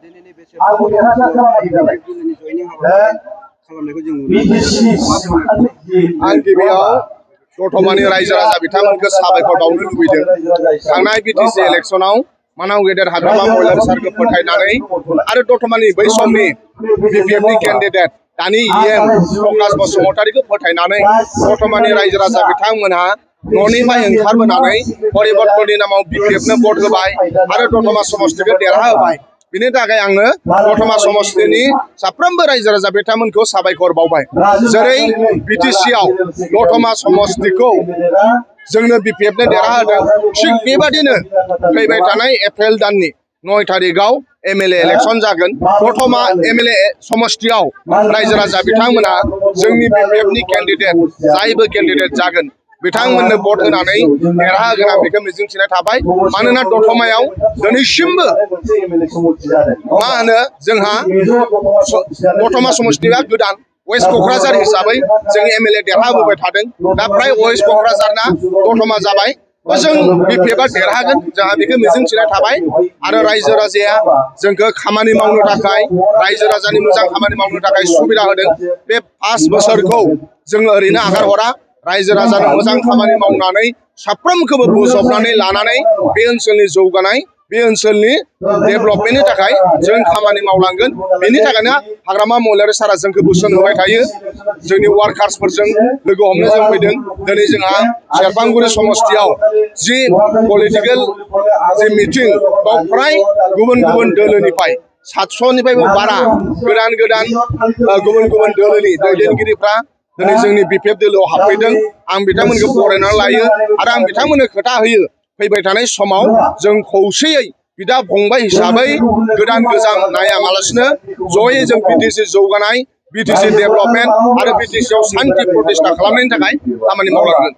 आं गिबियाव दतमानि रायजो राजा बिथांमोनखौ साबायखर बावनो लुबैदों। थांनाय बिटिसि इलेक्शनाव मानाव गेदेर हाग्रामा महिलारि सारखौ फोथायनानै आरो दतमानि बै समनि बिपिएफनि केन्डिडेट दानि इएम प्रकाश बसुमतारीखौ फोथायनानै दतमानि रायजो राजा बिथांमोनहा न'निफ्राय ओंखारबोनानै परिबर्तननि नामाव बिपिएफनो भट होबाय आरो दतमा समष्टिखौ देरहा होबाय। बिनि थाखाय आङो दतमा समष्टिनि साफ्रोमबो रायजो राजा बिथांमोनखौ साबायखर बावबाय। जेरै बिटिसिआव दतमा समष्टिखौ जोंनो बिपिएफनो देरहा होदों, थिग बेबादिनो फैबाय थानाय एप्रिल दाननि 9 तारिखआव एमएलए इलेक्शन जागोन। दतमा एमएलए समष्टियाव रायजो राजा बिथांमोना जोंनि बिपिएफनि केन्डिडेट जायबो केन्डिडेट जागोन बिथांमोननो भट होनानै देरहा होगोन आं बेखौ मिजिंथिनाय थाबाय। मानोना दतमायाव दिनैसिमबो मा होनो जोंहा दतमा समष्टिया गोदान वेस्ट क'क्राझार हिसाबै जों एमएलए देरहाबोबाय थादों। दा फ्राय वेस्ट क'क्राझारना दतमा जाबाय, जों बिपिएफआ देरहागोन जोंहा बेखौ मिजिंथिनाय थाबाय। आरो रायजो राजाया जोंखौ खामानि मावनो थाखाय रायजो राजानि मोजां खामानि मावनो थाखाय सुबिदा होदों। बे 5 बोसोरखौ जोङो ओरैनो आगार हरा, रायजो राजानो मोजां खामानि मावनानै साफ्रोमखौबो बोजबनानै लानानै बे ओनसोलनि जौगानाय बे ओनसोलनि डेभेलपमेन्टनि थाखाय जों खामानि मावलांगोन। बेनि थाखायनो हाग्रामा महिलारि सारा जोंखौ बोसोन होबाय थायो। जोंनि वार्कार्सफोरजों लोगो हमनो जों फैदों। दिनै जोंहा सेरफांगुरि समष्टियाव जि पलिटिकेल जि मिटिं बाव फ्राय गुबुन गुबुन दोलोनिफ्राय 700निफ्रायबो बारा गोदान गुबुन गुबुन दोलोनि दैदेनगिरिफ्रा दिनै जोंनि बिपिएफ दोलोआव हाबफैदों। आं बिथांमोनखौ बरायनानै लायो आरो आं बिथांमोननो खोथा होयो फैबाय थानाय समाव जों खौसेयै बिदा फंबाय हिसाबै गोदान गोजाम नायामालासिनो जयै जों बिटिसि जौगानाय, बिटिसि डेभेलपमेन्ट आरो बिटिसिआव सान्थि प्रतिष्ठा खालामनायनि थाखाय खामानि मावलांगोन।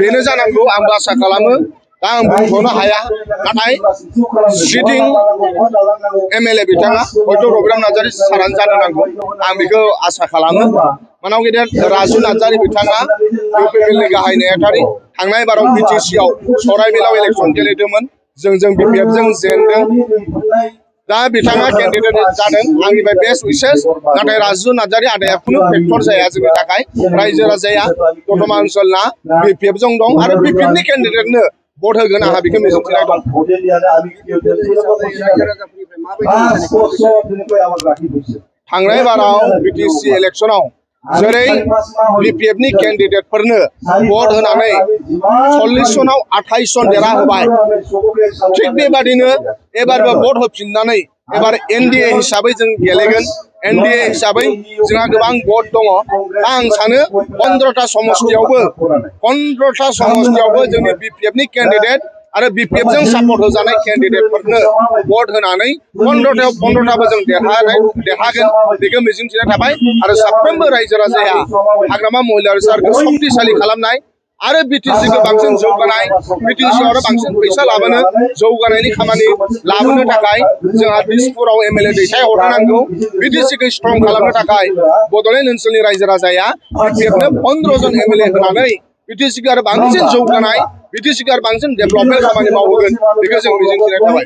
बेनो जानांगौ आंबो आसा खालामो। दा आं बुंथ'नो हाया, नाथाय सिटिं एमएलए बिथाङा हयथ' रबिराम नार्जारी सारानो जानो नांगौ, आं बेखौ आसा खालामो। मानाव गेदेर राजु नार्जारी बिथाङा इउपिपिएलनि गाहाय नेहाथारि, थांनाय बाराव बिटिसिआव सराइबिलाव इलेक्शन गेलेदोंमोन, जों बिपिएफजों जेनदों। दा बिथाङा केन्डिडेट जादों, आंनिफ्राय बेस्ट उइसेस। नाथाय राजु नार्जारी आदाया खुनु फेक्टर जाया जोंनि थाखाय। रायजो राजाया दतमा ओनसोलना बिपिएफजों दं आरो बिपिएफनि केन्डिडेटनो भट होगोन आंहा बेखौ मिजिंथिनाय दं। थांनाय बाराव बिटिसि इलेक्शनाव जेरै बिपिएफनि केन्डिडेटफोरनो भट होनानै 40 जनाव 28 जन देरहा होबाय, थिग बेबादिनो एबारबो भट होफिननानै एबार एनडिए हिसाबै जों गेलेगोन। एनडिए हिसाबै जोंहा गोबां भट दङ। आं सानो 15टा समष्टियावबो जोंनि बिपिएफनि केन्डिडेट आरो बिपिएफजों सापर्ट होजानाय केन्डिडेटफोरनो भट होनानै 15टायाव जों देरहागोन बेखौ मिजिंथिनाय थाबाय। आरो साफ्रोमबो रायजो राजाया हाग्रामा महिलारि सारखौ शक्तिशाली खालामनाय आरो बिटिसिखौ बांसिन जौगानाय, बिटिसिआव आरो बांसिन फैसा लाबोनो जौगानायनि खामानि लाबोनो थाखाय जोंहा दिसपुराव एमएलए दैथायहरनो नांगौ। बिटिसिखौ स्ट्रं खालामनो थाखाय बड'लेण्ड ओनसोलनि रायजो राजाया बिपिएफनो 15 जन एमएलए होनानै बिटिसिखौ आरो बांसिन जौगानाय, बिटिसिखौ आरो बांसिन डेभेलपमेन्ट खामानि मावहोगोन बेखौ जों मिजिंथिनाय थाबाय।